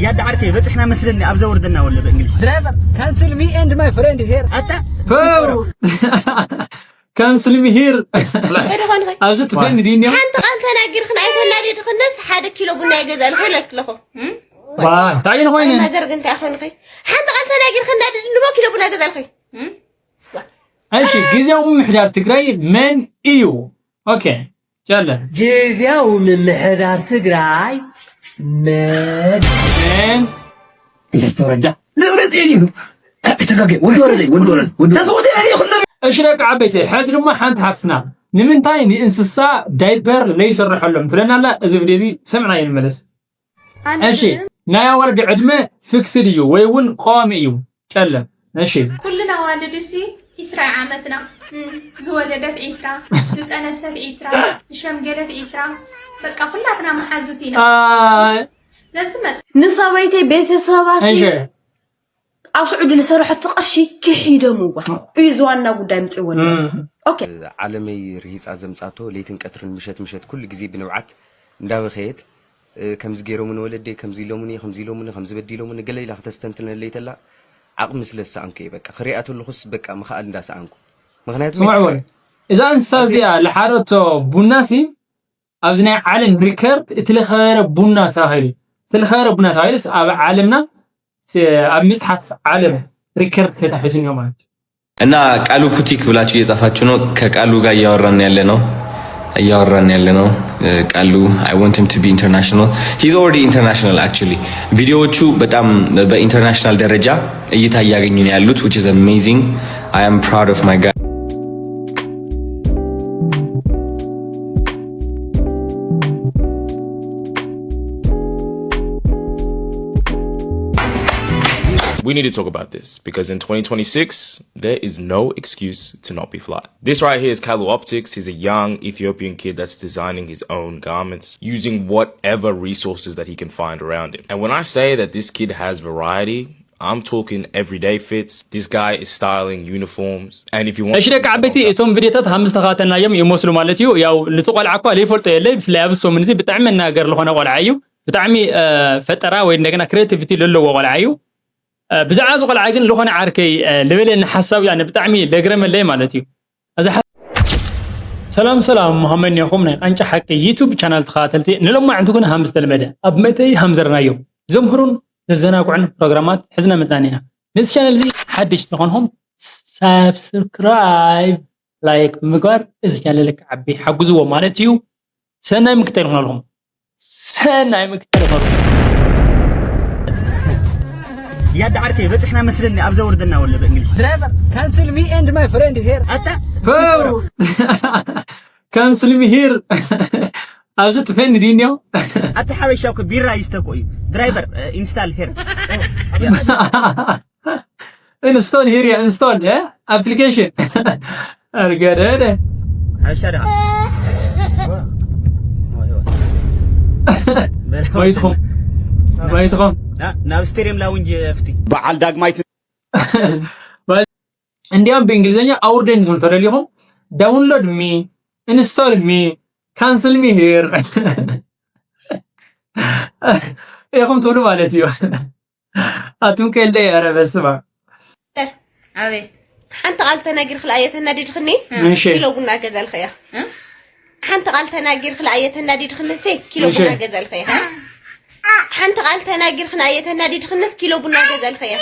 ያዳ ዓርከይ በጽሕና መስለኒ ኣብ ዘወርደና ወለ ብእንግሊዝ። Driver, cancel me and my friend here. ኣታ Cancel me here. ዶ ኾንኺ? ኣብዚ ትፈኒ ድንዮ። ሓንቲ ቃል ተናጊርክን ኣይተናዲድክንስ ሓደ ኪሎ ቡና ይገዛልኩ ኢለክለኹ። ዋ እንታይ ኮይኑ? ማዘር ግን እንታይ ኾንኺ? ሓንቲ ቃል ተናጊርክን እንዳድድንሞ ኪሎ ቡና ገዛልኺ። እሺ ግዜያዊ ምምሕዳር ትግራይ መን እዩ? ኦኬ ቻለ ግዜያዊ ምምሕዳር ትግራይ መን መን እንዴት ተወረዳ ደብረጽዮን እዩ ተጋገ ወዲ ወረደ ወዲ ወረደ ወዲ ተስወደ ይኹን እሺ ደቂ ዓበይቲ ሕዚ ድማ ሓንቲ ሓፍትና ንምንታይ ንእንስሳ ዳይፐር ለይሰርሐሎም ትለናላ እዚ ቪድዮ እዚ ሰምዕና ይንመለስ እሺ ናይ ኣዋልድ ዕድመ ፍክስድ እዩ ወይ እውን ቀዋሚ እዩ ጨለ እሺ ኩልን ኣዋልድ ሲ ኢስራ ዓመትና ዝወለደት ዒስራ ዝጠነሰት ዒስራ ዝሸምገለት ዒስራ በቃ ኩላትና መሓዙት ኢና ኣይ ነዚ መፅ ንሰበይተይ ቤተሰባ ሲ እሺ ኣብ ስዑዲ ዝሰርሐቶ ቅርሺ ክሒዶምዋ እዩ ዝዋና ጉዳይ ምፅወኒ ኦኬ ዓለመይ ርሂፃ ዘምፃቶ ለይትን ቀትርን ምሸት ምሸት ኩሉ ግዜ ብንብዓት እንዳበኸየት ከምዚ ገይሮምኒ ወለደይ ከምዚ ኢሎምኒ ከምዚ ኢሎምኒ ከምዚ በዲሎምኒ ገለ ኢላ ክተስተንትነለይ ተላ ዓቕሚ ስለ ዝሰኣንኩ እየ በቃ ክሪኣ ተለኹስ በቃ ምኽኣል እንዳሰኣንኩ ምኽንያቱ ስምዕዎ እዛ እንስሳ እዚኣ ልሓረቶ ቡና ሲ ኣብዚ ናይ ዓለም ሪከርድ እቲ ልኸበረ ቡና ተባሂሉ እቲ ልኸበረ ቡና ተባሂሉስ ኣብ ዓለምና ኣብ መፅሓፍ ዓለም ሪከርድ ተታሒዙ እኒኦ ማለት እዩ እና ቃሉ ቡቲክ ብላችሁ እየጻፋችሁ ነው። ከቃሉ ጋር እያወራን ያለ ነው እያወራን ያለ ነው። ቃሉ I want him to be international. He's already international actually. ቪዲዮዎቹ በጣም በ international ደረጃ እይታ እያገኙ ነው ያሉት which is amazing. I am proud of my guy. We need to talk about this because in twenty twenty-six, there is no excuse to not be fly. This right here is Kalu Optics. He's a young Ethiopian kid that's designing his own garments using whatever resources that he can find around him. And when I say that this kid has variety, I'm talking everyday fits. This guy is styling uniforms. And if you want እሺ ደቂ ዓበይቲ እቶም ቪዲዮታት ሃምስ ተኻተልናዮም ይመስሉ ማለት እዩ ያው ልቲ ቆልዓ እኳ ለይፈልጦ የለ ብፍላይ ኣብ ሰሙን እዚ ብጣዕሚ መናገር ዝኾነ ቆልዓ እዩ ብጣዕሚ ፈጠራ ወይ እንደገና ክሬቲቪቲ ለለዎ ቆልዓ እዩ ብዛዕባ እዚ ቆልዓ ግን ዝኾነ ዓርከይ ልበለኒ ሓሳብ ያነ ብጣዕሚ ለግረመለይ ማለት እዩ እዚ ሰላም ሰላም መሃመን ኢኹም ናይ ቃንጫ ሓቂ ዩቱብ ቻናል ተኸታተልቲ ንሎማዕንቲ ኩን ሃም ዝተለመደ ኣብ መእተይ ሃም ዘረናዮም ዘምህሩን ዘዘናግዑን ፕሮግራማት ሕዝና መፅናን ኢና ነዚ ቻነል እዚ ሓድሽ ዝኾንኹም ሳብስክራይብ ላይክ ብምግባር እዚ ቻነል ክዓቢ ሓግዝዎ ማለት እዩ ሰናይ ምክታይ ይኹን ኣለኹም ሰናይ ምክታይ ይኹን ያዳ ዓርከይ በፅሕና መስለኒ ኣብ ዘወርደና ወለ ብእንግሊዝ Driver, cancel me and my friend here. ኣታ Cancel me here ኣብዚ ጥፈኒ ድንዮ ኣቲ ሓበሻ እኮ ቢራ ይስተ እኮ እዩ ድራይቨር ኢንስታል ሄር install here yeah install yeah application ኣርገደደ ሓበሻ ደኻ ባይትኹም ባይትኹም ናብ ስቴድየም ላውንጅ ፍቲ በዓል ዳግማይ እንዲያም ብእንግሊዝኛ ኣውርደን ዝብል ተደሊኹም download me install me cancel me here ኢኹም ትብሉ ማለት እዩ ኣቱም ከልደ ኧረ በስመ ኣብ ኣቤት ሓንቲ ቃል ተናጊርክላ እየ ተናዲድክኒ እሺ ኪሎ ቡና ገዛልክያ ሓንቲ ቃል ተናጊርክላ እየ ተናዲድክንሲ ኪሎ እሺ። ቡና ገዛልክያ ሓንቲ ቃል ተናጊርክና እየ ተናዲድክንስ ኪሎ ቡና ገዛልክያ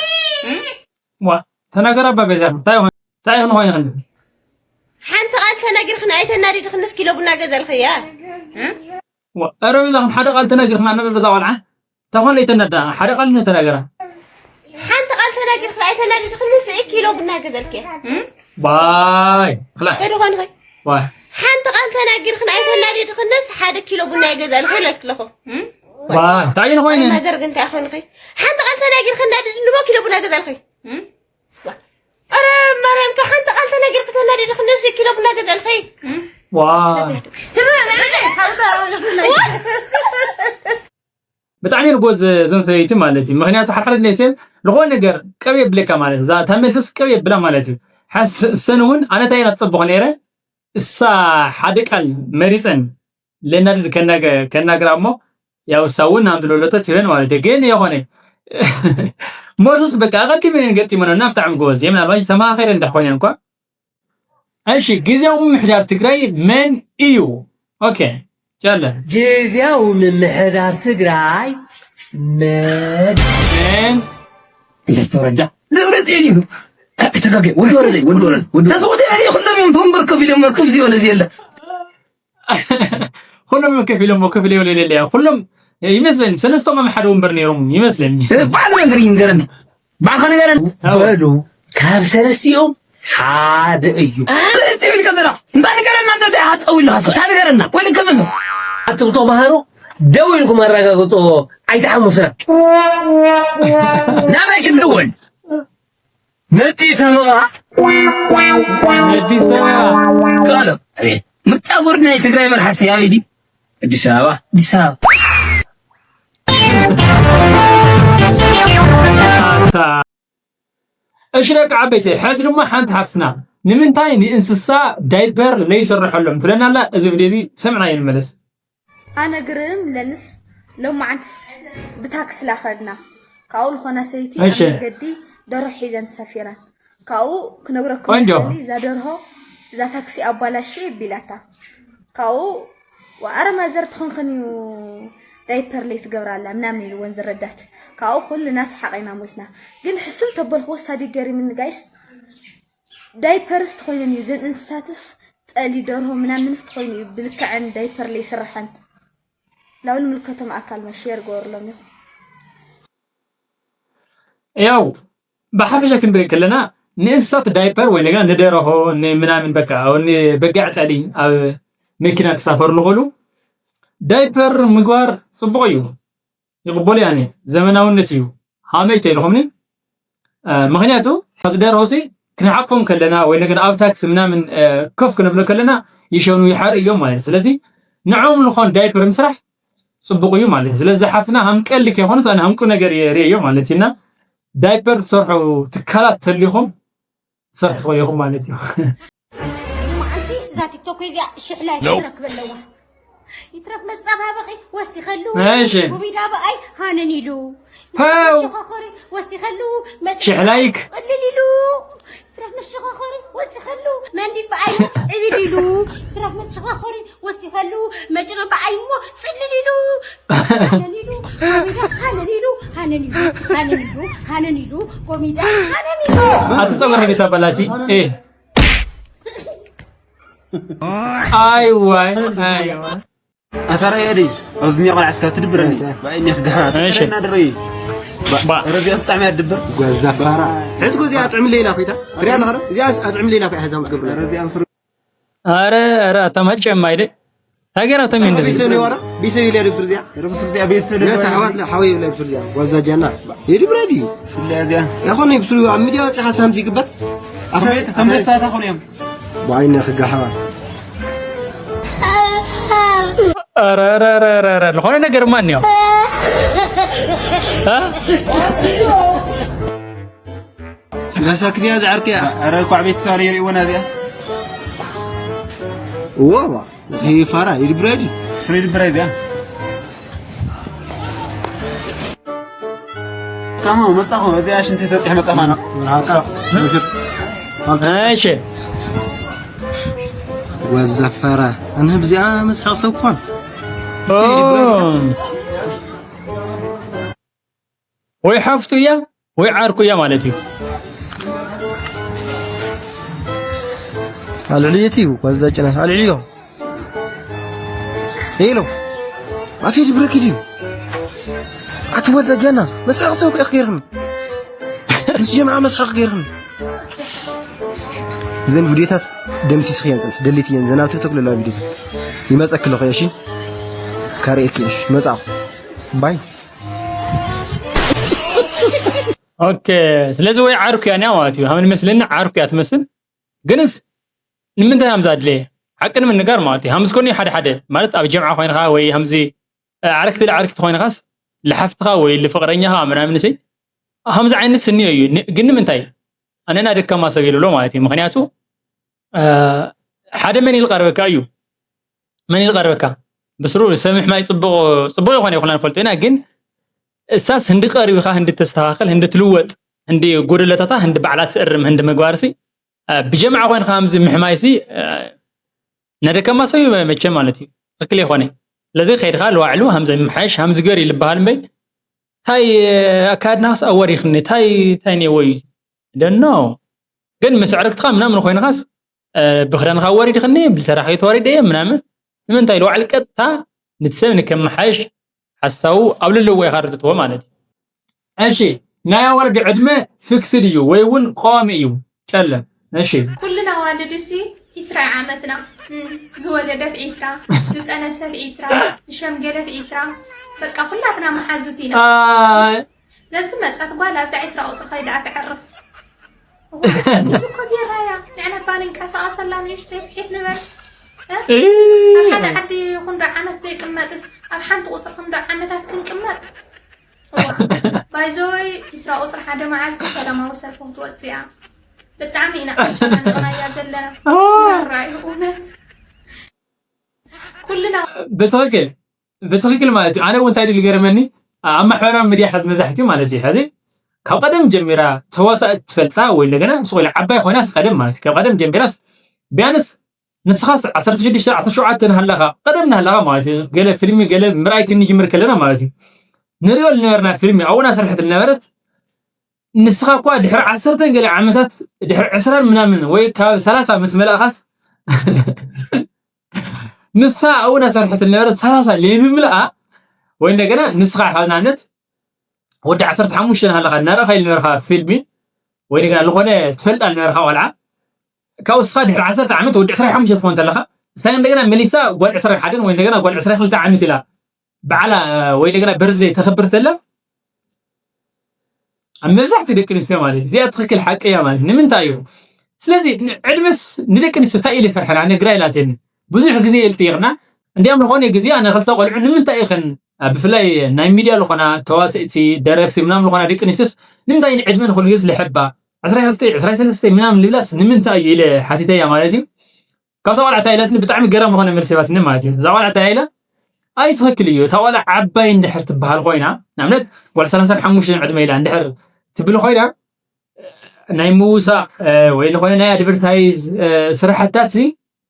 ዋ ተናገር ኣባ በዛ እንታይ ሆን እንታይ ሆን ሆን ሆን ሓንቲ ቃል ተናጊርክና እየ ተናዲድክንስ ኪሎ ቡና ገዛልክያ ዋ ኧረ በዛ ሓደ ቃል ተናጊርክና ነበር በዛ ቆልዓ ተኾን ለይተነዳ ሓደ ቃል ነተናገራ ሓንቲ ቃል ተናጊርክና እየ ተናዲድክንስ ኪሎ ቡና ገዛልክያ ባይ ክላ ከደኾንኸ ባይ ሓንቲ ቃል ተናጊርክን ኣይተናዲድክንስ ሓደ ኪሎ ቡና ይገዛልኩ ኢለክለኹ ባይ እንታይ ኮይኑ ማዘር ግን እንታይ ኮንኺ ሓንቲ ቃል ተናጊርክን እንዳድድንቦ ኪሎ ቡና ገዛልኺ ኧረ ማርያም ከ ሓንቲ ቃል ተናጊርክ ተናዲድክንስ ኪሎ ቡና ገዛልኺ ዋ ብጣዕሚ ንጎዝ ዘን ሰበይቲ ማለት እዩ ምክንያቱ ሓድሓደ ናይ ሰብ ዝኾነ ነገር ቀብ የብለካ ማለት እዩ እዛ እታ መልስስ ቀብ የብላ ማለት እዩ ሓስ እሰን እውን ኣነ እንታይ ኢና ትፀብኹ ነይረ እሳ ሓደ ቃል መሪፀን ለናድድ ከናገራ እሞ ያው እሳ እውን ናምዚ ለሎቶ ትበን ማለት እዩ። ግን የኾነ ሞርስ በቃ ኣቐዲመን ገጢመን እና ብጣዕሚ ጎበዝ እየ። ምናልባት ተመኻኺረ እንዳ ኮይነ እንኳ። እሺ፣ ግዜያዊ ምምሕዳር ትግራይ መን እዩ? ኦኬ፣ ቻለ። ግዜያዊ ምምሕዳር ትግራይ መን? መን? ጌታቸው ረዳ። ደብረጽዮን እዩ። ተጋገ ወዲ ወረደ ወዲ ወረደ ወዲ ተስወደ ኩሎም እዮም ወንበር ከፊሎም ከምዚ የለ። ኩሎም ከፊሎም ከፊሎም ለለያ ኩሎም ይመስለኒ ሰለስቶም ኣብ ሓደ ወንበር ነይሮም ይመስለኒ። ባዕሉ ነገር ይንገረኒ። ባዕልኻ ንገረኒ። ኣዎ። በሉ፣ ካብ ሰለስቲኦም ሓደ እዩ። ኣረ፣ እስቲ ብል ከዘራ። እንታይ ንገረና፣ እንታይ ትሓጸው ኢልካ፣ እንታይ ንገረና? ወይ ንከምን? ኣቱም ተማሃሮ፣ ደው ኢልኩም ኣረጋግጾ፣ ኣይትሓሙስና። ናበይ ክንደውል? ነዲስ ኣበባ። ነዲስ ኣበባ። ቃሎ፣ ኣቤት። ምርጫ ቦርድ ናይ ትግራይ መራሕቲ ኣበይ ድዩ? ኣዲስ ኣበባ። ኣዲስ ኣበባ። ኣታ። እሺ ደቂ ዓበይቲ፣ ሕዚ ድማ ሓንቲ ሓፍትና ንምንታይ ንእንስሳ ዳይፐር ለይስርሐሎም ትብለና ኣላ? እዚ ቪድዮ እዚ ሰምዕናዮ ንመለስ። ኣነ ግርም ለንስ ሎማዓንትስ ብታክሲ ላኸድና። ካብኡ ዝኾና ሰበይቲ ኣብ እሺ። መገዲ ደርሆ ሒዘን ተሳፊረን። ካብኡ ክነግረኩም ቆንጆ። ይኽእል እዛ ደርሆ እዛ ታክሲ ኣባላሽ ቢላታ። ካብኡ ኣረ ማዘር ትኾንክን እዩ ዳይፐር ለይትገብራላ ምናምን ኢልወን ዝረዳት። ካብኡ ኩልና ሰሓቕ ኢና ሞትና። ግን ሕስም ተበልክዎ ስታዲ ገሪምኒ ጋይስ። ዳይፐርስ ተኾይነን እዩ ዘን እንስሳትስ ጠሊ ደርሆ ምናምንስ ተኾይኑ እዩ ብልክዐን ዳይፐር ለይስርሐን። ላው ንምልከቶም ኣካል መ ሼር ገበርሎም ኢኹም። ያው ብሓፈሻ ክንርኢ ከለና ንእንስሳት ዳይፐር ወይ ነገር ንደረሆ ንምናምን በቃ ንበጊዕ ጠሊ ኣብ መኪና ክሳፈሩ ንኽእሉ ዳይፐር ምግባር ጽቡቕ እዩ። ይቕበሉ ያኔ ዘመናውነት እዩ ሃመይ ተይልኹምኒ። ምኽንያቱ እዚ ደርሆ ሲ ክንሓቆም ከለና ወይ ነገር ኣብ ታክሲ ምናምን ከፍ ክንብሎ ከለና ይሸኑ ይሓር እዮም ማለት እዩ። ስለዚ ንዕኦም ዝኾን ዳይፐር ምስራሕ ጽቡቕ እዩ ማለት እዩ። ስለዚ ሓፍትና ሃምቀልዲ ከይኮነስ ኣነ ሃምቁ ነገር የርእዮ ማለት እዩ። እና ዳይፐር ትሰርሑ ትካላት ተሊኹም ትሰርሑ ትኾይኹም ማለት እዩ። መዓልቲ እዛ ቲክቶክ እዚኣ ሽሕ ላይክ ክትረክብ ኣለዋ። ይትረፍ መጸባበቒ ወሲኸሉ እሺ። ጉቢዳ በኣይ ሃነን ኢሉ። ፓው። መሸኻኸሪ ወሲኸሉ መጨ- ሽሕ ላይክ። ቅልል ኢሉ። ይትረፍ መሸኻኸሪ ወሲኸሉ መንዲል በኣይ ዕብድ ኢሉ። ይትረፍ መሸኻኸሪ ወሲኸሉ መጭረ በኣይ እሞ ጽልል ኢሉ። ሃነን ኢሉ። ጉቢዳ ሃነን ኢሉ። ሃነን ኢሉ። ሃነን ኢሉ። ሃነን ኢሉ። ጉቢዳ ሃነን ኢሉ። ኣቲ ጸጉሪ ቤት ኣበላሲ። ኤ። ኣይዋይ፣ ኣይዋይ። ኣታ ራእየ ድዩ? ኣብዚ ሚያ ቆልዓ እስካ ትድብረኒ። ባይ ኒኽ ገሃ። እሺ። ትድብረና ድረይ። ባ- ባ- ረዚኣ ብጣዕሚ እያ ትድብር። ጓዛ ፋራ። ሕዚ እኮ እዚኣ ኣጥዕምለይ ኢላ ኮይታ። ትሪኣ ኣለኻ ዶ? እዚኣስ ኣጥዕምለይ ኢላ ኮይታ፣ ሕዛ ምትገብር። ረዚኣ ብስሩ- ኣረ፣ ኣረ፣ ኣታ ማጨም ኣይደ። ሃገር ኣታ ምን እንደዚህ? ቢሰው ነው ያወራ? ቢሰው ይላል ብስሩ እዚኣ። ረብስሩ እዚኣ ቤተሰብ ነሳ ድረይ። ሓዋት ለ ሓወይ ይብላ ብስሩ እዚኣ። ጓዛ ጃና። ይድብረ ድዩ? ስለ እዚኣ። ያኾን ብስሩ ኣብ ሚድያ ወፂኻ ሳምዚ ይግበር። ኣታ ተመሳታ ኾን እዮም። ብዓይነ ክጋሓባ። ኧረ፣ ኧረ፣ ኧረ፣ ኧረ፣ ኧረ፣ ዝኾነ ነገርማ እኒኦ። እ? ጋሻ ክትያ ዝዓርክያ። ኧረ፣ ኳዕ ቤት ሳሪ የርእይዎ ናብያስ። እዎ፣ እዋ። እቲ ፋራ፣ ይድብረ ድዩ? ስለ ይድብረ እዚኣ። ካማ መጻኹ፣ እዚኣ ሽንቲ ተጽሒ መጻኻ። እሺ። ወዘፈረ። ኣነ ብዚኣ መስሓቕ ሰብ ክኾን። ኦ። ወይ ሓፍቱ እያ፣ ወይ ዓርኩ እያ ማለት እዩ። ኣልዕልየት እዩ፣ ጓዛ ጭና፣ ኣልዕልዮ። ሄሎ፣ ኣቲ ድብረኪ ድዩ? ኣቲ ወዛ ጀና፣ መስሓቕ ሰው ከእኽ ገይርኽን። ምስ ጀምዓ መስሓቕ ገይርኽን። እዘን ቪድዮታት ደምሲስኽየን ጽንሕ፣ ደሊት እየን፣ ዘን ኣብ ቲክቶክ ለለዋ ቪድዮታት። ይመጸኪ ኣለኹ፣ እሺ? ካርእየኪ፣ እሺ? መጻኹ። ባይ። ኦኬ፣ ስለዚ ወይ ዓርኩ እያ እኒኣ ማለት እዩ። ሃመን መስለኒ ዓርኩ እያ ትመስል። ግንስ ንምንታይ ከምዚ ኣድለየ? ሓቂ ንምንጋር ማለት እዩ። ሃምዚ ኮኒ ሓደ ሓደ ማለት ኣብ ጀምዓ ኮይንኻ ወይ ሃምዚ፣ እ፣ ዓርክቲ ለዓርክቲ ኮይንኻስ ለሓፍትኻ ወይ ለፍቕረኛኻ ምናምን እሲ ሃምዚ ዓይነት ስኒ እዩ። ን-፣ ግን ንምንታይ? ኣነና ደካማ ሰብ የልብሎ ማለት እዩ። ምኽንያቱ፣ እ፣ ሓደ መን ኢሉ ቀርበካ እዩ? መን ኢሉ ቀርበካ? ብስሩ ሰብ ምሕማይ ጽቡቕ ጽቡቕ ይኾነ ይኹን ንፈልጦ ኢና፣ ግን እሳስ ህንዲ ቀሪብካ ህንዲ ተስተኻኸል ህንዲ ትልወጥ ህንዲ ጎደለታታ ህንዲ ባዕላ ትእርም ህንዲ ምግባርሲ ብጀምዓ ኮይንካ ከምዚ ምሕማይሲ ነደከማ ሰብ መቸ ማለት እዩ። ትክክል ይኾነ። ስለዚ ከይድካ ልዋዕሉ ሃምዘ ምሓሽ ሃምዚ ገር ይልበሃል እምበይ ታይ ኣካድናስ ኣወሪኽኒ ታይ ታይ ነወዩ ደኖ ግን ምስ ዕርክትኻ ምናምን ኮይንኻስ ብክዳንካ ወሪድክኒ ብሰራሒ ተወሪደ ምናምን ንምንታይ ልዋዕል ቀጥታ ንትሰብ ንከመሓሽ ሓሳቡ ኣብ ልለዎ ይኻርትትዎ ማለት እዩ። እሺ ናይ ኣዋልድ ዕድመ ፊክስድ እዩ ወይ እውን ቀዋሚ እዩ። ጨለ እሺ ኩልና ኣዋልድ ሲ ዒስራ ዓመትና ዝወለደት ዒስራ ዝጠነሰት ዒስራ ዝሸምገለት ዒስራ በቃ ኩላትና መሓዙት ኢና። ነዚ መጸት ጓል ኣብዛ ዒስራ ቁጽሪ ከይዳ ተዕርፍ። እዚ እኮ ጌራ እያ። ንዕና እባ ንንቀሳቐሰላ ንእሽተይ ፍሒት ንበል። እ? ኣብ ሓደ ዓዲ ክንዶ ዓመት ዘይቅመጥስ ኣብ ሓንቲ ቁጽሪ ክንዶ ዓመታት ክንቅመጥ? ባይዘወይ ዒስራ ቁጽሪ ሓደ መዓልቲ ሰላማዊ ሰልፊ ክትወጽእ እያ። ብጣዕሚ ኢና ኣጨናኒቕናያ ዘለና። ራይ እውነት ኩልና ብትኽክል ብትኽክል ማለት እዩ። ኣነ እውን እንታይ ድዩ ዝገርመኒ ኣብ ማሕበራዊ ሚድያ ሕዚ መብዛሕትኡ ማለት እዩ ሕዚ ካብ ቀደም ጀሚራ ተዋሳእ ትፈልጣ ወይ እንደገና ምስ ቆልዓ ዓባይ ኮይና ቀደም ማለት እዩ ካብ ቀደም ጀሚራስ ቢያንስ ንስኻስ ዓሰርተ ሽዱሽተ ዓሰርተ ሸውዓተ ናሃለኻ ቀደም ናሃለኻ ማለት እዩ ገለ ፊልሚ ገለ ምርኣይ ክንጅምር ከለና ማለት እዩ ንሪኦ ዝነበርና ፊልሚ ኣብኡ ናሰርሐት ዝነበረት ንስኻ እኳ ድሕሪ ዓሰርተ ገለ ዓመታት ድሕሪ ዕስራን ምናምን ወይ ካብ ሰላሳ ምስ መላእኻስ ንሳ ኣብኡ ናሰርሐት ዝነበረት ሰላሳ ለይምምላኣ ወይ እንደገና ንስኻ ካብ ንኣብነት ወዲ ዓሰርተ ሓሙሽተ ናሃለኻ እናረእኻ ዝነበርካ ፊልሚ ወይ እንደገና ዝኾነ ትፈልጣ ዝነበርካ ቆልዓ ካብኡ ንስኻ ድሕሪ ዓሰርተ ዓመት ወዲ ዕስራን ሓሙሽተ ትኾን ተለኻ ንሳ እንደገና መሊሳ ጓል ዕስራን ሓደን ወይ እንደገና ጓል ዕስራን ክልተ ዓመት ኢላ ባዕላ ወይ እንደገና በርዝደይ ተኽብር ተላ ኣብ መብዛሕትኡ ደቂ ኣንስትዮ ማለት እዩ እዚኣ ትኽክል ሓቂ እያ ማለት ንምንታይ እዩ ስለዚ ዕድመስ ንደቂ ኣንስትዮ እንታይ ኢለ ይፈርሐን ኣነ ግራ ኢላትኒ ብዙሕ ግዜ ኢልጥይቕና እንዲያም ዝኾነ ግዜ ኣነ ክልተ ቆልዑ ንምንታይ ኢኽን ብፍላይ ናይ ሚድያ ዝኾና ተዋስእቲ ደረፍቲ ምናምን ዝኾና ደቂ ኣንስትዮስ ንምንታይ ዕድመን ኩሉ ግዜ ዝልሕባ ዕስራ ክልተ ዕስራ ሰለስተ ምናምን ልብላስ ንምንታይ እዩ ኢለ ሓቲተያ ማለት እዩ ካብዛ ቆልዓ እንታይ ኢላትኒ ብጣዕሚ ገራሚ ዝኾነ መልሲ ሂባትኒ ማለት እዩ። እዛ ቆልዓ እንታይ ኢላ? ኣይ ትኽክል እዩ። እታ ቆልዓ ዓባይ እንድሕር ትበሃል ኮይና፣ ንኣብነት ጓል ሰላሳን ሓሙሽተን ዕድመ ኢላ እንድሕር ትብል ኮይና ናይ ምውሳእ ወይ ዝኾነ ናይ ኣድቨርታይዝ ስራሕታት ሲ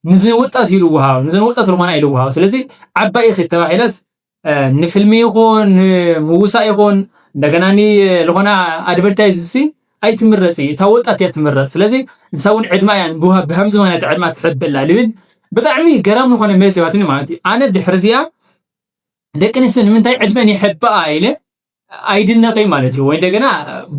ንዘን ወጣት ኢሉ ውሃብ፣ ንዘን ወጣት ዝኾና ኢሉ ውሃብ። ስለዚ ዓባይ ኢኺ ተባሂላስ ንፊልሚ ይኹን ንምውሳእ ይኹን እንደገና ዝኾነ ኣድቨርታይዝ ሲ ኣይትምረፂ እታ ወጣት እያ ትምረፅ ስለዚ ንሳ እውን ዕድማ እያ ብሃምዚ ምክንያት ዕድማ ትሕብላ ልብል ብጣዕሚ ገራም ዝኾነ መልስ ይባትኒ ማለት እዩ ኣነ ድሕሪ እዚኣ ደቂ ኣንስትዮ ንምንታይ ዕድመን ይሕብኣ ኢለ ኣይድነቕ ማለት እዩ ወይ እንደገና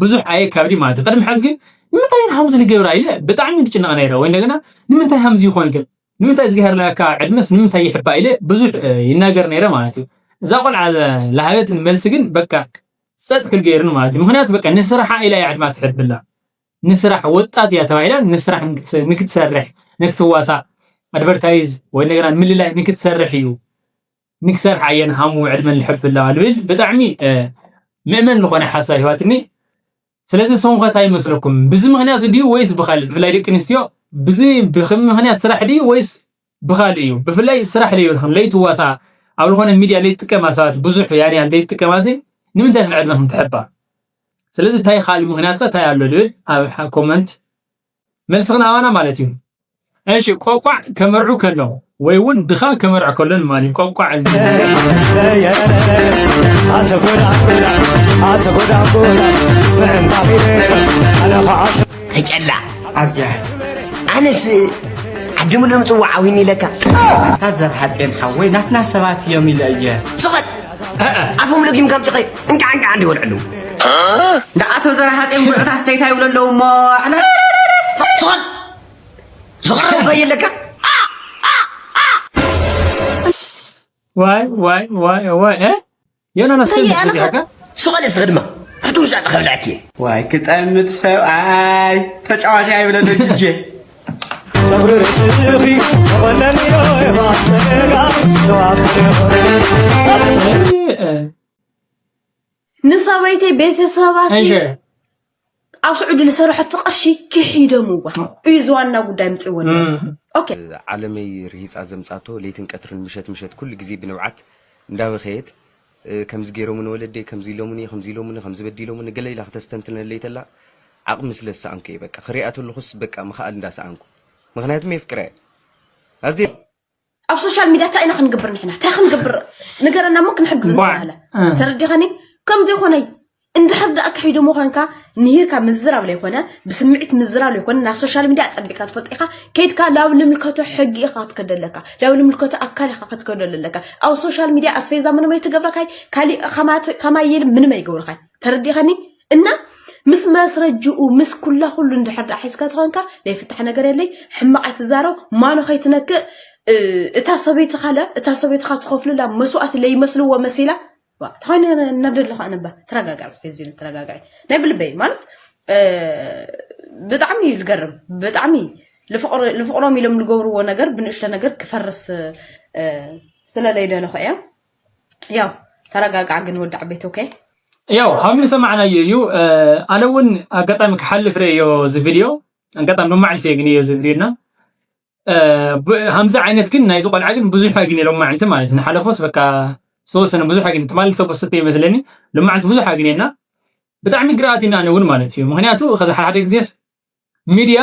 ብዙሕ ኣየ ካብዲ ማለት እዩ ቅድሚ ሕዚ ግን ንምንታይ ኢና ከምዚ ንገብራ ኢለ ብጣዕሚ ንጭነቕ ነይረ ወይ እንደገና ንምንታይ ከምዚ ይኾን ግን ንምንታይ እግዚኣብሔር ለካ ዕድመስ ንምንታይ ይሕባ ኢለ ብዙሕ ይናገር ነይረ ማለት እዩ እዛ ቆልዓ ለሃበትን መልሲ ግን በቃ ፀጥ ክል ገይሩን ማለት እዩ ምክንያቱ በቃ ንስራሓ ኢላ እያ ዕድማ ትሕብላ ንስራሕ ወጣት እያ ተባሂላ ንስራሕ ንክትሰርሕ ንክትዋሳእ ኣድቨርታይዝ ወይ እንደገና ንምልላይ ንክትሰርሕ እዩ ንክሰርሕ ኣየን ሃሙ ዕድመን ልሕብ ኣለዋ ልብል ብጣዕሚ ምእመን ዝኾነ ሓሳብ ሂባትኒ ስለዚ ንስኹም ከ እንታይ ይመስለኩም ብዚ ምክንያት ድዩ ወይስ ብካልእ ብፍላይ ደቂ ኣንስትዮ ብዚ ብከም ምክንያት ስራሕ ድዩ ወይስ ብካልእ እዩ ብፍላይ ስራሕ ለይብልክን ለይትዋሳ ኣብ ዝኾነ ሚድያ ለይትጥቀማ ሰባት ብዙሕ ያንያን ለይትጥቀማ ሲ ንምንታይ ክን ዕድመክን ትሕባ ስለዚ እንታይ ካልእ ምክንያት ከ እንታይ ኣሎ ልብል ኣብ ኮመንት መልስኽን ኣባና ማለት እዩ እሺ ቆቋዕ ከመርዑ ከለዉ ወይ እውን ድኻ ከመርዕ ከሎ ንማሊ ቆቋዕ ኣተጎዳጉላ ኣተጎዳጉላ ምዕንጣፍ ኣነኸዓት ተጨላ ኣብያት ኣነስ ዓዲ ምሉኦም ጽዋዕ ኣዊኒ ኢለካ እታ ዘር ሓጼን ሓወይ ናትና ሰባት እዮም ኢለ እየ ስቐጥ ኣፎም ለጊም ካብ ጭቐይ እንቃዕ እንቃዕ እንዲበልዕሉ ንኣቶ ዘር ሓጼን ጉዕታ ስተይታ ይብሉ ኣለዉ እሞ ኣነ ስቐጥ ዝኸረው ከየለካ ዋይ ዋይ ዋይ ዋይ እ ዮናና ሰብ ተይ፣ ኣነ ዝረካ ሱቐል እስኺ ድማ ፍቱሻ ከብላኪ ዋይ ክጠምት ሰብኣይ ተጫዋች ኣይብለሉ ጅጄ ጸጉሪ ርእስኺ ተቆነንዮ የባሰጋ ተዋፍር ንሰበይተይ ቤተሰባሲ እሺ ኣብ ስዑዲ ዝሰረሐት ቅርሺ ክሒደምዋ እዩ ዝዋና ጉዳይ ምፅእዎ ነይሩ። ኦኬ። ዓለመይ ርሂፃ ዘምፃቶ ለይትን ቀትርን ምሸት ምሸት ኩሉ ግዜ ብንብዓት እንዳበኸየት ከምዚ ገይሮምኒ ወለደይ ከምዚ ኢሎምኒ ከምዚ ኢሎምኒ ከምዚ በዲሎምኒ ገለ ኢላ ክተስተንትነለይ ተላ ዓቕሚ ስለ ዝሰኣንኩ እየ በቃ ክሪኣ ተለኹስ በቃ ምኽኣል እንዳሰኣንኩ ምኽንያቱም የፍቅራ እየ ኣዝየ ኣብ ሶሻል ሚድያ እንታይ ኢና ክንግብር ንሕና እንታይ ክንግብር ንገረና እሞ ክንሕግዝ ንባህለ ተረዲኸኒ ከም ዘይኮነይ እንድሕር ደኣ ክሒዶ ምዃንካ ንሂርካ ምዝራብ ለይኮነ ብስምዒት ምዝራብ ለይኮነ ናብ ሶሻል ሚድያ ኣፀቢቕካ ትፈልጦ ኢኻ ከይድካ ናብ ልምልከቶ ሕጊ ኢኻ ክትከደለካ ናብ ልምልከቶ ኣካል ኢኻ ክትከደለለካ ኣብ ሶሻል ሚድያ ኣስፌዛ ምንም ኣይትገብረካይ ካሊእ ከማየል ምንም ኣይገብርካይ ተረዲኸኒ እና ምስ መስረጅኡ ምስ ኩላ ኩሉ እንድሕር ደኣ ሒዝካ ትኾንካ ናይ ፍታሕ ነገር የለይ ሕማቕ ኣይትዛረብ ማኖ ከይትነክእ እታ ሰበይቲ ካለ እታ ሰበይትኻ ትኸፍሉላ መስዋእቲ ለይመስልዎ መሲላ ተኾይነ እናደለኹ ኣነባ ተረጋጋዕ ዝፌዚሉ ተረጋጋዕ ናይ ብልበይ ማለት ብጣዕሚ እዩ ዝገርም ብጣዕሚ ልፍቅሮም ኢሎም ዝገብርዎ ነገር ብንእሽተ ነገር ክፈርስ ስለለይደለኹ እያ ያው ተረጋጋዕ ግን ወዲ ዓበይቲ ኦኬ ያው ሀምሊ ሰማዕናዮ እዩ ኣነ እውን ኣጋጣሚ ክሓልፍ ርእዮ እዚ ቪድዮ ኣጋጣሚ ብማዕልፍ እየ ግን እዮ እዚ ቪድዮ እና ሀምዚ ዓይነት ግን ናይዚ ቆልዓ ግን ብዙሕ ኣግኝ ሎም ማዕልቲ ማለት ንሓለፎስ በቃ ዝተወሰነ ብዙሕ ኣግኝ ትማል ተፖስተ ይመስለኒ ሎም ማዕልቲ ብዙሕ ኣግኘና ብጣዕሚ ግርኣት ኢና እውን ማለት እዩ ምክንያቱ ከዚ ሓደ ግዜስ ሚድያ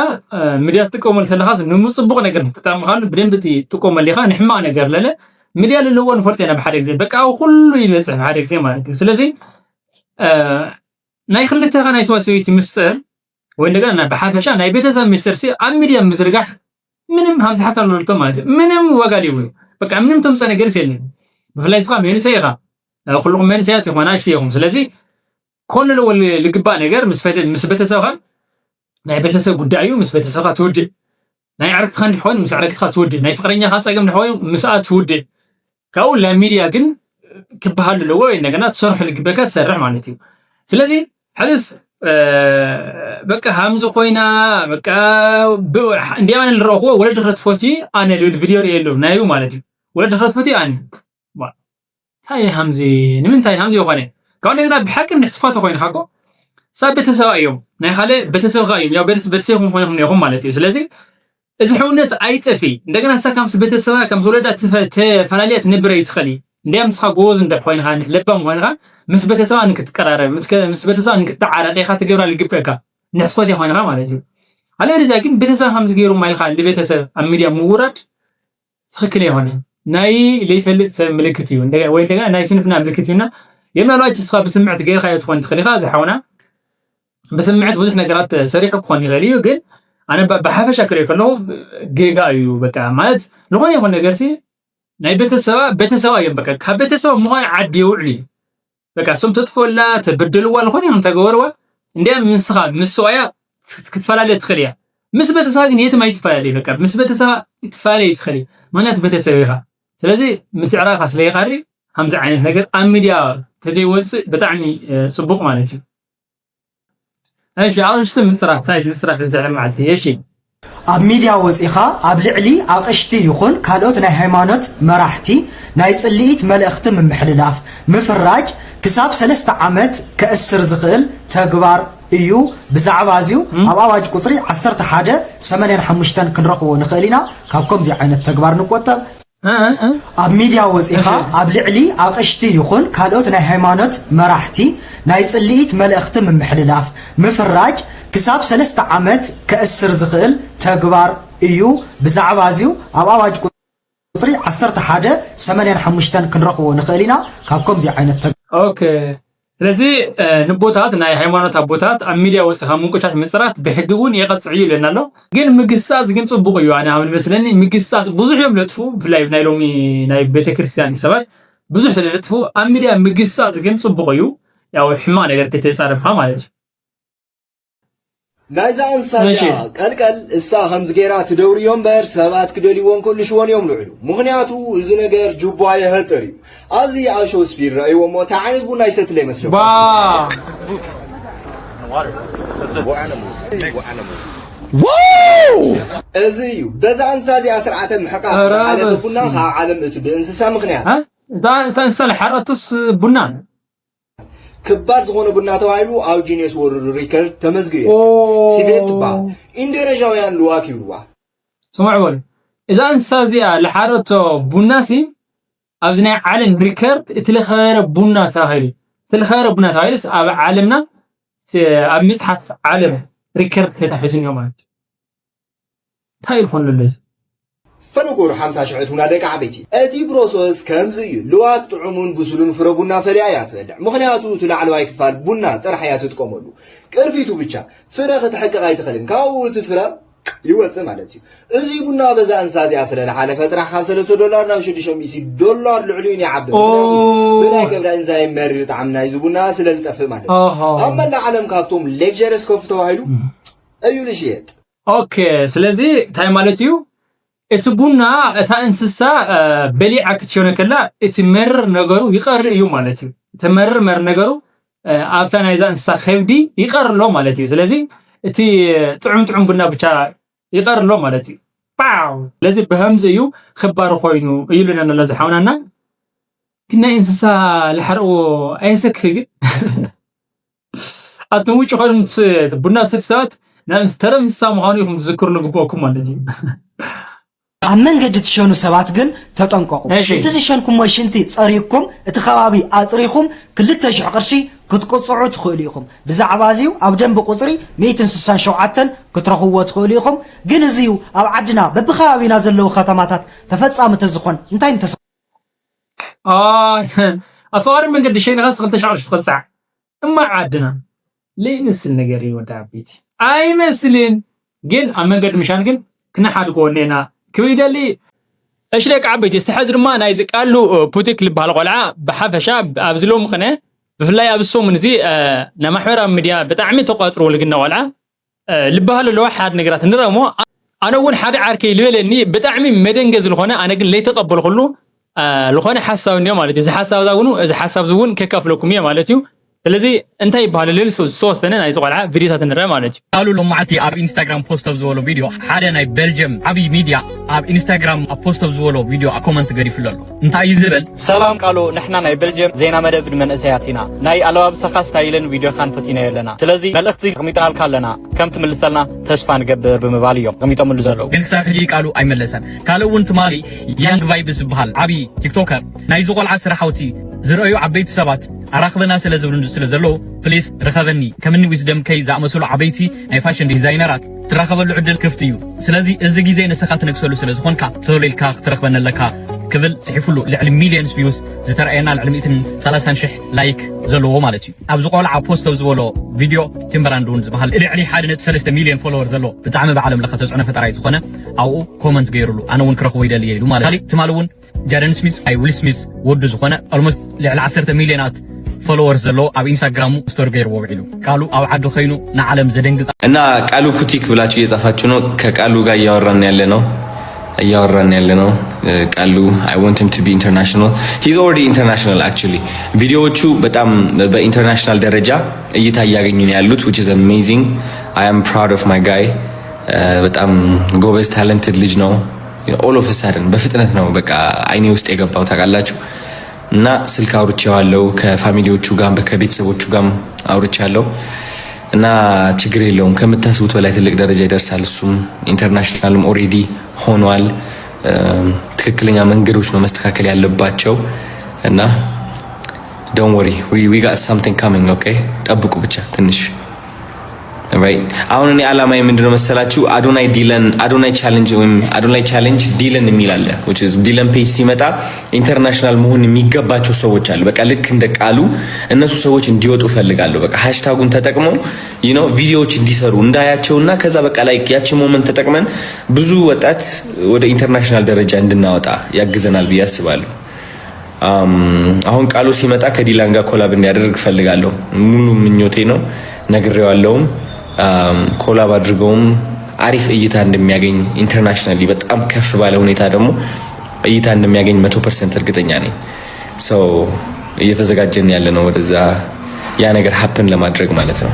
ሚድያ ትጥቀመሉ ዘለኻስ ንምፅቡቕ ነገር ትጠቀምካሉ ብደንብ ትጥቀመሉ ኢኻ ንሕማቕ ነገር ለለ ሚድያ ለለዎ ንፈልጥ ኢና ብሓደ ግዜ በቃ ኣብ ኩሉ ይበፅሕ ብሓደ ግዜ ማለት እዩ ስለዚ ናይ ክልተኻ ናይ ሰብኣይ ሰበይቲ ምስጥር ወይ እንደገና ብሓፈሻ ናይ ቤተሰብ ምስጥር ሲ ኣብ ሚድያ ምዝርጋሕ ምንም ሃምዚ ሓፍታ ንበልቶ ማለት እዩ ምንም ዋጋ ሊቡ በቃ ምንም ተምፀ ነገር የለን ብፍላይ ስኻ መንእሰይ ኢኻ ኩልኩም መንእሰያት ኢኹም ኣናእሽቲ ኢኹም ስለዚ ኮን ለወል ልግባእ ነገር ምስ ቤተሰብኻ ናይ ቤተሰብ ጉዳይ እዩ ምስ ቤተሰብካ ትውድእ ናይ ዕርክትኻ እንድሕኮይኑ ምስ ዕርክትኻ ትውድእ ናይ ፍቅረኛኻ ፀገም እንድሕኮይኑ ምስኣ ትውድእ ካብኡ ላሚድያ ግን ክበሃል ኣለዎ ወይ እንደገና ትሰርሑ ልግበካ ትሰርሕ ማለት እዩ ስለዚ ሕዝስ በቃ ሃምዚ ኮይና በቃ እንዲያማን ንረእኽዎ ወለዲ ክትፈትዩ ኣነ ልብል ቪድዮ ርእየ ኣለዉ ናዩ ማለት እዩ ወለዲ ክትፈትዩ ኣነ እንታይ ሃምዚ ንምንታይ ሃምዚ ይኾነ ካብ እንደገና ብሓቂ ንሕትፋ ተኮይንካ እኮ ሳብ ቤተሰባ እዮም ናይ ካለ ቤተሰብካ እዮም ያው ቤተሰብ ቤተሰብኩም ኮይንኩም ነይኹም ማለት እዩ ስለዚ እዚ ሕውነት ኣይጠፊ እንደገና ንሳ ካብ ምስ ቤተሰባ ከም ዝወለዳ ተፈላለያ ትነብረ ይትኸል እዩ እንዲያ ምስኻ ጎበዝ እንደ ኮይንካ ለባም ኮይንካ ምስ ቤተሰባ ንክትቀራረብ ምስ ቤተሰባ ንክትዓረቅ ኢኻ ትገብራ ልግበካ ንሕስፈት ኮይንካ ማለት እዩ ኣለ ዛ ግን ቤተሰብ ከምዚ ገይሩ ማይልካ ንቤተሰብ ኣብ ሚድያ ምውራድ ትኽክል ኣይኮነን። ናይ ለይፈልጥ ሰብ ምልክት እዩ ወይ እንደገና ናይ ስንፍና ምልክት እዩና የምናልባት እስኻ ብስምዕት ገይርካዮ ትኾን ትኽእል ኢኻ ዝሓውና ብስምዕት ብዙሕ ነገራት ሰሪሑ ክኾን ይኽእል እዩ ግን ኣነ ብሓፈሻ ክሪኦ ከለኹ ጌጋ እዩ በቃ ማለት ዝኾነ ይኹን ነገር ሲ ናይ ቤተሰባ ቤተሰባ እዮም በቃ ካብ ቤተሰባ ምዃን ዓዲ የውዕል እዩ በቃ እሶም ተጥፈላ ተበደልዋ ዝኾነ ይኹን ተገበርዋ እንዲያ ምስኻ ምስ ሰብኣያ ክትፈላለ ትኽእል እያ ምስ ቤተሰባ ግን የትም ኣይትፈላለ በቃ ምስ ቤተሰባ ክትፈላለ ይትኽእል እዩ ምክንያቱ ቤተሰብ ኢኻ ስለዚ ምትዕራኻ ስለ ይኻሪ ከምዚ ዓይነት ነገር ኣብ ሚድያ ተዘይወፅእ ብጣዕሚ ፅቡቅ ማለት እዩ እሺ ኣቕሽቲ ምፅራፍ እንታይ ምፅራፍ ብዝሕለ መዓልቲ እሺ ኣብ ሚድያ ወፂኻ ኣብ ልዕሊ ኣቕሽቲ ይኹን ካልኦት ናይ ሃይማኖት መራሕቲ ናይ ፅልኢት መልእኽቲ ምምሕልላፍ፣ ምፍራጅ ክሳብ ሰለስተ ዓመት ከእስር ዝኽእል ተግባር እዩ። ብዛዕባ እዚዩ ኣብ ኣዋጅ ቁፅሪ ዓሰርተ ሓደ ሰማንያን ሓሙሽተን ክንረኽቦ ንኽእል ኢና። ካብ ከምዚ ዓይነት ተግባር ንቆጠብ። ኣብ ሚድያ ወፂኻ ኣብ ልዕሊ ኣቕሽቲ ይኹን ካልኦት ናይ ሃይማኖት መራሕቲ ናይ ፅልኢት መልእኽቲ ምምሕልላፍ፣ ምፍራጅ ክሳብ ሰለስተ ዓመት ከእስር ዝኽእል ተግባር እዩ። ብዛዕባ እዚዩ ኣብ ኣዋጅ ቁፅሪ ዓሰርተ ሓደ ሰማንያን ሓሙሽተን ክንረኽቦ ንኽእል ኢና። ካብ ከምዚ ዓይነት ተግባር ኦኬ ስለዚ ንቦታት ናይ ሃይማኖት ኣቦታት ኣብ ሚድያ ወፂኻ ምንቁሻት ምፅራፍ ብሕጊ እውን የቐፅዕ እዩ ይብለና ኣሎ ግን ምግሳፅ ግን ፅቡቅ እዩ ኣነ ኣብ መስለኒ ምግሳፅ ብዙሕ እዮም ለጥፉ ብፍላይ ናይ ሎሚ ናይ ቤተክርስትያን ሰባት ብዙሕ ስለ ለጥፉ ኣብ ሚድያ ምግሳፅ ግን ፅቡቅ እዩ ያው ሕማቅ ነገር ከተፃረፍካ ማለት እዩ ናይዛ እንስሳ እዚኣ ቀልቀል እሳ ከምዚ ገይራ ትደውርዮ እምበር ሰባት ክደልይዎን ክእልሽዎን እዮም ልዕሉ። ምኽንያቱ እዚ ነገር ጅቦ ኣየሀጥር እዩ። ኣብዚ ኣብ ሸክስፒር ረእይዎ እሞ እንታይ ዓይነት ቡና ይሰትለ ይመስለኩም? እዚ እዩ በዛ እንስሳ እዚኣ ስርዓተ ምሕቃቕ ዝሓለፈ ቡና ካብ ዓለም እቱ ብእንስሳ ምኽንያት። እታ እንስሳ ዝሓረቐቶስ ቡና ክባር ዝኾነ ቡና ተባሂሉ ኣብ ጊነስ ወርልድ ሪከርድ ተመዝጊቡ። ሲቤት ትበሃል። ኢንዶኔዥያውያን ልዋክ ይብልዋ። ስምዑ በሉ፣ እዛ እንስሳ እዚኣ ልሓረቶ ቡናሲ ኣብዚ ናይ ዓለም ሪከርድ እቲ ልኸበረ ቡና ተባሂሉ፣ እቲ ልኸበረ ቡና ተባሂሉስ ኣብ ዓለምና፣ ኣብ መፅሓፍ ዓለም ሪከርድ ተታሒዙ እኒኦ ማለት እዩ። እንታይ ይኾን ዘሎ እዚ? ፈለጎ ሓምሳ ሽሕ እትውና ደቂ ዓበይቲ። እቲ ፕሮሰስ ከምዚ እዩ። ልዋክ ጥዑሙን ብሱሉን ፍረ ቡና ፈሊያ እያ ትበልዕ። ምኽንያቱ እቲ ላዕለዋይ ክፋል ቡና ጥራሕ እያ ትጥቀመሉ። ቅርፊቱ ብቻ ፍረ ክትሕቅቕ ኣይትኽእልን። ካብኡ እቲ ፍረ ይወፅእ ማለት እዩ። እዚ ቡና በዛ እንስሳ እዚኣ ስለ ዝሓለፈ ጥራሕ ካብ ሰለስተ ዶላር ናብ ሽዱሽተ ሚእቲ ዶላር ልዕሊኡ ይዓቢ። ምኽንያቱ ብናይ ገብራ ኢንዛይም መሪር ጣዕሚ ናይዚ ቡና ስለ ዝጠፍእ ማለት እዩ። ኣብ መላእ ዓለም ካብቶም ሌክጀረስ ኮፊ ተባሂሉ እዩ ዝሽየጥ። ኦኬ፣ ስለዚ እንታይ ማለት እዩ? እቲ ቡና እታ እንስሳ በሊዓ ክትሸኖ ከላ እቲ መርር ነገሩ ይቐርእ እዩ ማለት እዩ። እቲ መርር መር ነገሩ ኣብታ ናይዛ እንስሳ ከብዲ ይቐር ኣሎ ማለት እዩ። ስለዚ እቲ ጥዑም ጥዑም ቡና ብቻ ይቐር ኣሎ ማለት እዩ። ፓው! ስለዚ ብኸምዚ እዩ ክባር ኮይኑ እዩ ኢሉና ዘሎ ዝሓውናና። ግን ናይ እንስሳ ልሓርኦ ኣየሰክፍ ግን ኣቶም ውጭ ኾይኑ ቡና ትሰቲ ሰባት ተረምሳ ምዃኑ ኢኹም ትዝክርሉ ግብኦኩም ማለት እዩ። ኣብ መንገዲ ትሸኑ ሰባት ግን ተጠንቀቑ። እቲ ዝሸንኩሞ ሽንቲ ጸሪግኩም እቲ ከባቢ ኣጽሪኹም ክልተ ሽሕ ቅርሺ ክትቅጽዑ ትኽእሉ ኢኹም። ብዛዕባ እዚዩ ኣብ ደንቢ ቁጽሪ ሚእትን ስሳን ሸውዓተን ክትረኽብዎ ትኽእሉ ኢኹም። ግን እዚዩ ኣብ ዓድና በብከባቢና ዘለዉ ከተማታት ተፈጻሚ ተዝኾን እንታይ ምተሰ ኣብ ፈቓሪ መንገዲ ሸይንኻስ ክልተ ሽሕ ቅርሺ ትኸሳዕ እማ ዓድና ለይመስል ነገር እዩ ወዲ ዓበይቲ ኣይመስልን። ግን ኣብ መንገዲ ምሻን ግን ክነሓድጎ እኔና ክብል ይደሊ። እሺ ደቂ ዓበይቲ፣ እስቲ ሕዚ ድማ ናይዚ ቃሉ ፑቲክ ልበሃል ቆልዓ ብሓፈሻ ኣብዚ ሎም ቅነ ብፍላይ ኣብዚ ሰሙን እዚ ናይ ማሕበራዊ ሚድያ ብጣዕሚ ተቋፅርዎ ልግነ ቆልዓ ልበሃል ኣለዋ። ሓደ ነገራት ንረሞ ኣነ እውን ሓደ ዓርከይ ልበለኒ ብጣዕሚ መደንገ ዝልኾነ ኣነ ግን ለይተቐበልኩሉ ዝኾነ ሓሳብ እኒኦ ማለት እዩ። እዚ ሓሳብ እዛ እውን እዚ ሓሳብ እዚ እውን ከካፍለኩም እየ ማለት እዩ። ስለዚ እንታይ ይበሃል ልል ዝተወሰነ ናይዚ ቆልዓ ቪዲዮታት ንረአ ማለት እዩ። ቃሉ ሎማዓቲ ኣብ ኢንስታግራም ፖስት ኣብ ዝበሎ ቪድዮ ሓደ ናይ ቤልጅየም ዓብዪ ሚድያ ኣብ ኢንስታግራም ኣብ ፖስት ኣብ ዝበሎ ቪድዮ ኣብ ኮመንት ገዲፉ ኣሎ። እንታይ እዩ ዝብል? ሰላም ቃሉ፣ ንሕና ናይ ቤልጅየም ዜና መደብ ንመንእሰያት ኢና። ናይ ኣለባብሳኻ ስታይልን ቪድዮኻን ፈቲናዮ ኣለና። ስለዚ መልእኽቲ ኣቕሚጥናልካ ኣለና፣ ከም ትምልሰልና ተስፋ ንገብር ብምባል እዮም ኣቕሚጦምሉ ዘለዉ። ግን ክሳብ ሕጂ ቃሉ ኣይመለሰን። ካልእ እውን ትማሊ ያንግ ቫይብስ ዝበሃል ዓብዪ ቲክቶከር ናይዚ ቆልዓ ስራሓውቲ ዝረኣዩ ዓበይቲ ሰባት ኣራኽበና ስለ ዝብሉ ስለ ዘለዉ ፕሊስ ርኸበኒ ከምኒ ዊዝደም ከይ ዝኣመሰሉ ዓበይቲ ናይ ፋሽን ዲዛይነራት ትራኸበሉ ዕድል ክፍቲ እዩ። ስለዚ እዚ ግዜ ንስኻ ትነግሰሉ ስለ ዝኾንካ ተሎ ኢልካ ክትረኽበኒ ኣለካ ክብል ጽሒፉሉ። ልዕሊ ሚልዮንስ ቪውስ ዝተረኣየና ልዕሊ ሚእትን ሰላሳን ሽሕ ላይክ ዘለዎ ማለት እዩ። ኣብዚ ቆልዓ ፖስት ኣብ ዝበሎ ቪድዮ ቲምበራንድ እውን ዝበሃል ልዕሊ ሓደ ነጥቢ ሰለስተ ሚልዮን ፎሎወር ዘለዎ ብጣዕሚ ብዓለም ለኸ ተፅዕኖ ፈጠራይ ዝኾነ ኣብኡ ኮመንት ገይሩሉ ኣነ እውን ክረኽቦ ይደሊ እየ ኢሉ ማለት ካሊእ ትማሊ እውን ጃደን ስሚዝ ኣይ ዊል ስሚዝ ወዱ ዝኾነ ኦልሞስት ልዕሊ ዓሰርተ ሚልዮናት ፎሎወርስ ዘለዎ ኣብ ኢንስታግራሙ ስቶሪ ገይርዎ ውዒሉ። ቃሉ ኣብ ዓዱ ኸይኑ ንዓለም ዘደንግጻ። እና ቃሉ ፑቲክ ብላችሁ እየጻፋችሁ ነው። ከቃሉ ጋር እያወራን ያለ ነው እያወራን ያለ ነው። ቃሉ I want him to be international. He's already international actually. ቪዲዮዎቹ በጣም በኢንተርናሽናል ደረጃ እይታ እያገኙ ነው ያሉት which is amazing. I am proud of my guy. በጣም ጎበዝ ታለንትድ ልጅ ነው። All of a sudden በፍጥነት ነው በቃ አይኔ ውስጥ የገባው ታውቃላችሁ። እና ስልክ አውርቼዋለሁ ከፋሚሊዎቹ ጋር ከቤተሰቦቹ ጋርም አውርቻለሁ። እና ችግር የለውም ከምታስቡት በላይ ትልቅ ደረጃ ይደርሳል። እሱም ኢንተርናሽናልም already ሆኗል። ትክክለኛ መንገዶች ነው መስተካከል ያለባቸው። እና don't worry, we got something coming, okay? ጠብቁ ብቻ ትንሽ። አሁን እኔ አላማዬ ምንድነው መሰላችሁ? አዶናይ ዲለን አዶናይ ቻሌንጅ ወይም አዶናይ ቻሌንጅ ዲለን የሚል አለ። ዲለን ፔጅ ሲመጣ ኢንተርናሽናል መሆን የሚገባቸው ሰዎች አሉ። በቃ ልክ እንደ ቃሉ እነሱ ሰዎች እንዲወጡ እፈልጋለሁ። በቃ ሃሽታጉን ተጠቅመው you know ቪዲዮዎች እንዲሰሩ እንዳያቸውና ከዛ በቃ ላይክ ያቺ ሞመንት ተጠቅመን ብዙ ወጣት ወደ ኢንተርናሽናል ደረጃ እንድናወጣ ያግዘናል ብዬ አስባለሁ። አሁን ቃሉ ሲመጣ ከዲላን ጋር ኮላብ እንዲያደርግ እፈልጋለሁ። ሙሉ ምኞቴ ነው። ነግሬዋለሁም። ኮላብ አድርገውም አሪፍ እይታ እንደሚያገኝ ኢንተርናሽናሊ በጣም ከፍ ባለ ሁኔታ ደግሞ እይታ እንደሚያገኝ መቶ ፐርሰንት እርግጠኛ ነኝ። So እየተዘጋጀን ያለ ነው ወደዛ ያ ነገር ሀፕን ለማድረግ ማለት ነው።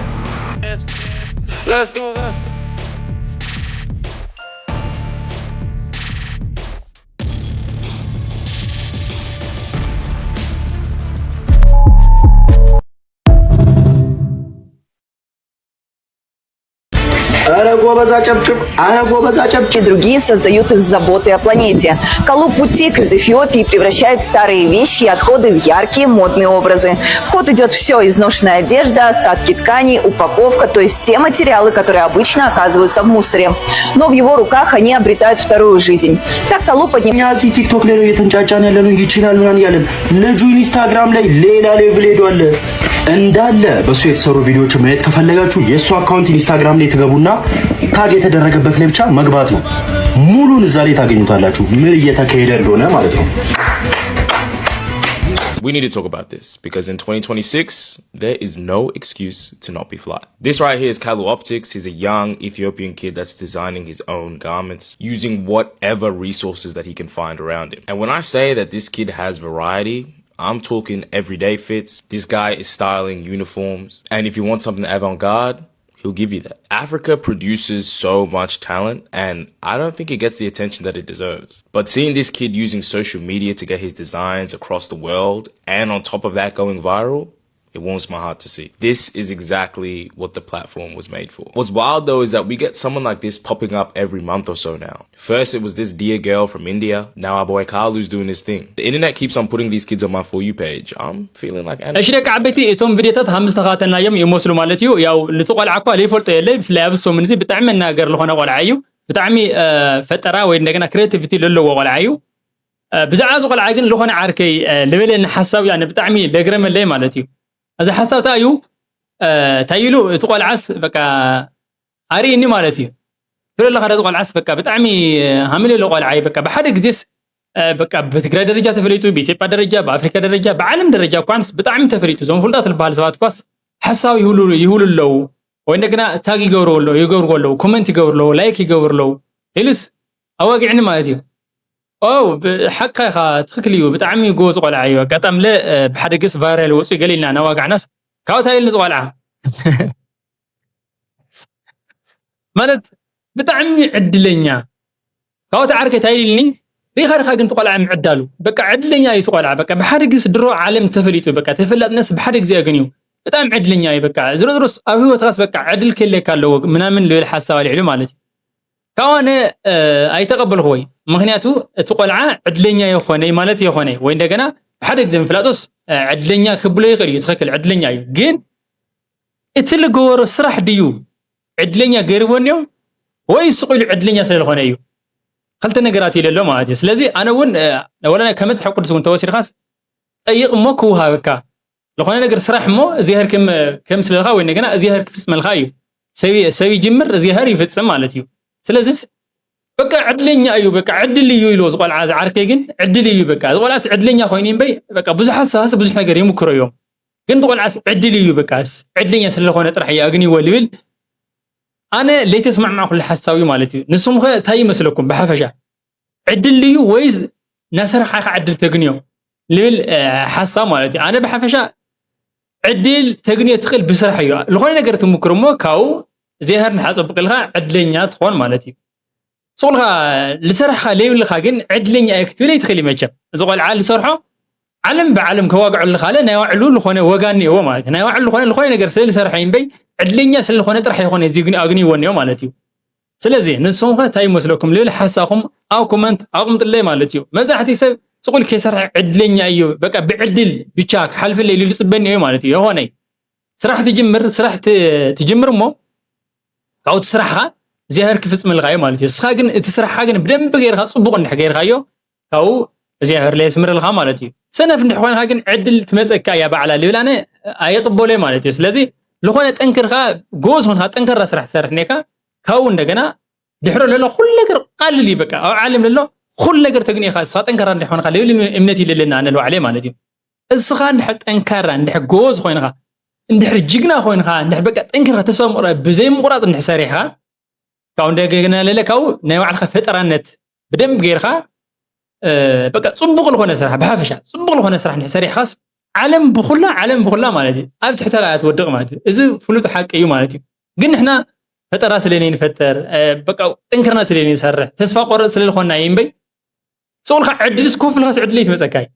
ኧረ ጎበዝ አጨብጭብ፣ ኧረ ጎበዝ አጨብጭብ። И другие создают их с заботой о планете. Калу Путик из Эфиопии превращает старые вещи и отходы в яркие модные образы. В ход идет все: изношенная одежда, остатки тканей, упаковка, то есть те материалы, которые обычно оказываются в мусоре. Но в его руках они обретают вторую жизнь. Так Калу поднимает እኛ እዚህ ቲክቶክ ላይ ነው እየተንጫጫን ያለ ነው፣ ይችላል ምናምን እያለን፣ ልጁ ኢንስታግራም ላይ ሌላ ሌቭል ሄዷል። እንዳለ በሱ የተሰሩ ቪዲዮዎች ማየት ከፈለጋችሁ የእሱ አካውንት ኢንስታግራም ላይ ትገቡና ታግ የተደረገበት ላይ ብቻ መግባት ነው። ሙሉን እዛ ላይ ታገኙታላችሁ፣ ምን እየተካሄደ እንደሆነ ማለት ነው። We need to talk about this because in twenty twenty-six, there is no excuse to not be fly. This right here is Kalu Optics. He's a young Ethiopian kid that's designing his own garments using whatever resources that he can find around him. And when I say that this kid has variety, I'm talking everyday fits. This guy is styling uniforms. And if you want something avant garde, he'll give you that. Africa produces so much talent, and I don't think it gets the attention that it deserves. But seeing this kid using social media to get his designs across the world, and on top of that, going viral, it warms my heart to see. This is exactly what the platform was made for. What's wild though is that we get someone like this popping up every month or so now. First, it was this dear girl from India. Now our boy Carlu's doing his thing. The internet keeps on putting these kids on my For You page. I'm feeling like እሺ ደቂ ዓበይቲ፣ እቶም ቪዲዮታት ሃምስ ተኻተልናዮም ይመስሉ ማለት እዩ። ያው ልቲ ቆልዓ እኳ ለይፈልጦ የለ፣ ብፍላይ ኣብ ሰሙን እዚ ብጣዕሚ መናገር ዝኾነ ቆልዓ እዩ። ብጣዕሚ ፈጠራ ወይ እንደገና ክሬቲቪቲ ለለዎ ቆልዓ እዩ። ብዛዕባ እዚ ቆልዓ ግን ዝኾነ ዓርከይ ልበለኒ ሓሳብ ያነ ብጣዕሚ ለግረመለይ ማለት እዩ። እዚ ሓሳብ እንታይ እዩ? እንታይ ኢሉ እቲ ቆልዓስ በቃ ኣርእኒ ማለት እዩ። ትብለካ እዚ ቆልዓስ በቃ ብጣዕሚ ሃምለሎ ቆልዓ እዩ። በቃ ብሓደ ግዜስ በቃ ብትግራይ ደረጃ ተፈሊጡ፣ ብኢትዮጵያ ደረጃ፣ ብኣፍሪካ ደረጃ፣ ብዓለም ደረጃ እኳንስ ብጣዕሚ ተፈሊጡ። እዞም ፍሉጣት ዝበሃሉ ሰባት እኳስ ሓሳብ ይህብሉ ኣለዉ። ወይ እንደገና ታግ ይገብሩ ኣለዉ፣ ይገብሩ ኣለዉ፣ ኮመንት ይገብሩ ኣለዉ፣ ላይክ ይገብሩ ኣለዉ ኢሉስ ኣዋጊዕኒ ማለት እዩ። ኦ ሓቅካ ኢኻ፣ ትኽክል እዩ። ብጣዕሚ ጎበዝ ቆልዓ እዩ። ኣጋጣሚ ለ ብሓደ ግዜስ ቫይራል ወፁ ገለ ኢልና እናዋጋዕናስ ካብኡ እንታይ ኢልኒ እዚ ቆልዓ ማለት ብጣዕሚ ዕድለኛ ካብኡ ተዓርከ እንታይ ኢልኒ ሪኻ ሪኻ ግን ትቆልዓ ምዕዳሉ በቃ ዕድለኛ እዩ ትቆልዓ በቃ ብሓደ ግዜስ ድሮ ዓለም ተፈሊጡ በቃ ተፈላጥነትስ ብሓደ ግዜ ግን እዩ በጣም ዕድለኛ እዩ በቃ ዝሮ ዝሮስ ኣብ ህይወትካስ በቃ ዕድል ክህልየካ ኣለዎ ምናምን ልብል ሓሳብ ኣልዒሉ ማለት እዩ ካብኡ ኣነ ኣይተቐበልኩ ወይ ምክንያቱ እቲ ቆልዓ ዕድለኛ የኾነ ማለት የኾነ ወይ እንደገና ብሓደ ግዜ ምፍላጦስ ዕድለኛ ክብሎ ይኽእል እዩ ትኽክል ዕድለኛ እዩ ግን እቲ ልገበሮ ስራሕ ድዩ ዕድለኛ ገይርዎ እኒኦ ወይ ስቕ ኢሉ ዕድለኛ ስለዝኾነ እዩ ክልተ ነገራት ይለሎ ማለት እዩ ስለዚ ኣነ እውን ወላ ናይ ከመፅሐ ቅዱስ እውን ተወሲድካስ ጠይቕ እሞ ክውሃበካ ዝኾነ ነገር ስራሕ እሞ እግዚኣብሔር ከም ስለልካ ወይ እንደገና እግዚኣብሔር ክፍፅመልካ እዩ ሰብ ይጅምር እግዚኣብሔር ይፍፅም ማለት እዩ ስለዚስ በቃ ዕድለኛ እዩ በቃ ዕድል እዩ ኢልዎ ዝቆልዓ ዝዓርከይ ግን ዕድል እዩ በቃ ዝቆልዓስ ዕድለኛ ኮይኑ እምበይ በቃ ብዙሓት ሰባስ ብዙሕ ነገር ይምክሮ እዮም ግን ትቆልዓስ ዕድል እዩ በቃ ዕድለኛ ስለዝኾነ ጥራሕ እዩ ኣግንይዎ ልብል ኣነ ለይተስማዕማዕኩሉ ሓሳብ እዩ ማለት እዩ ንስኹም ከ እንታይ ይመስለኩም ብሓፈሻ ዕድል ድዩ ወይስ እናሰራሕካ ኢኻ ዕድል ተግንዮ ልብል ሓሳብ ማለት እዩ ኣነ ብሓፈሻ ዕድል ተግንዮ ትኽእል ብስራሕ እዩ ዝኾነ ነገር ትምክር እሞ ካብኡ እግዚኣብሔር ንሓፀብቅልካ ዕድለኛ ትኾን ማለት እዩ ስቑልካ ልሰርሕካ ለይብልካ ግን ዕድለኛ እየ ክትብል ኣይትኽእል መቸም እዚ ቆልዓ ልሰርሖ ዓለም ብዓለም ከዋግዐሉ ካለ ናይ ባዕሉ ዝኾነ ወጋ እኒአዎ ማለት እዩ ናይ ባዕሉ ዝኾነ ዝኾነ ነገር ስለ ልሰርሐ እምበይ ዕድለኛ ስለ ዝኾነ ጥራሕ ይኾነ እዚ ኣግንይዎ እኒኦ ማለት እዩ ስለዚ ንስኹም ከ እንታይ ይመስለኩም ልብል ሓሳኹም ኣብ ኮመንት ኣቕምጥለይ ማለት እዩ መብዛሕትኡ ሰብ ስቑል ከይሰርሐ ዕድለኛ እዩ በቃ ብዕድል ብቻ ክሓልፈለይ ኢሉ ዝፅበኒ እዩ ማለት እዩ የኾነይ ስራሕ ትጅምር ስራሕ ትጅምር እሞ ካብኡ እቲ ስራሕኻ እግዚኣብሔር ክፍፅመልካ እዩ ማለት እዩ እስኻ ግን እቲ ስራሕኻ ግን ብደንቢ ገይርካ ፅቡቕ እንድሕ ገይርካዮ ካብኡ እግዚኣብሔር ለየስምረልካ ማለት እዩ ሰነፍ እንድሕ ኮይንካ ግን ዕድል ትመፀካ እያ ባዕላ ልብል ኣነ ኣይቕበሎ ማለት እዩ ስለዚ ዝኾነ ጠንክርካ ጎዝ ሆንካ ጠንከራ ስራሕ ትሰርሕ ኔካ ካብኡ እንደገና ድሕሮ ለሎ ኩሉ ነገር ቃልል እዩ በቃ ኣብ ዓለም ለሎ ኩሉ ነገር ተግኒኻ እስኻ ጠንከራ እንድሕ ኮይንካ ልብል እምነት ይለለና ኣነ ልባዕለይ ማለት እዩ እስኻ እንድሕር ጠንካራ እንድሕር ጎበዝ ኮይንኻ እንድሕር ጅግና ኮይንኻ እንድሕር በቃ ጠንኪርካ ተስፋ ምቑራፅ ብዘይ ምቑራፅ እንድሕር ሰሪሕካ ካብኡ እንደገና ለለ ካብኡ ናይ ባዕልኻ ፈጠራነት ብደንብ ገይርካ በቃ ፅቡቕ ዝኾነ ስራሕ ብሓፈሻ ፅቡቕ ዝኾነ ስራሕ እንድሕር ሰሪሕካስ ዓለም ብኩላ ዓለም ብኩላ ማለት እዩ ኣብ ትሕተኻ እያ ትወድቕ ማለት እዩ እዚ ፍሉጥ ሓቂ እዩ ማለት እዩ ግን ንሕና ፈጠራ ስለኒ ንፈጠር በቃ ጥንክርና ስለኒ ንሰርሕ ተስፋ ቆረፅ ስለዝኾንና እዩ እምበይ ስቑልካ ዕድልስ ኮፍ ኢልካስ ዕድለይ ትመፀካ እዩ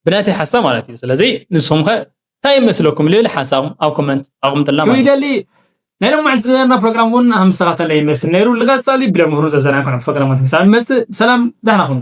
ብናተይ ሓሳብ ማለት እዩ ስለዚ ንስኹም ከ እንታይ ይመስለኩም ልብል ሓሳብኩም ኣብ ኮመንት ኣቕምጥልና ማለት እዩ። ናይ ሎማዕንቲ ዝነበርና ፕሮግራም እውን ኣምስተኻተለ ይመስል ነይሩ። ልቐጻሊ ብደምህሩ ዘዘናግዑ ፕሮግራማት ክሳብ ንመጽእ ሰላም፣ ደህና ኹኑ።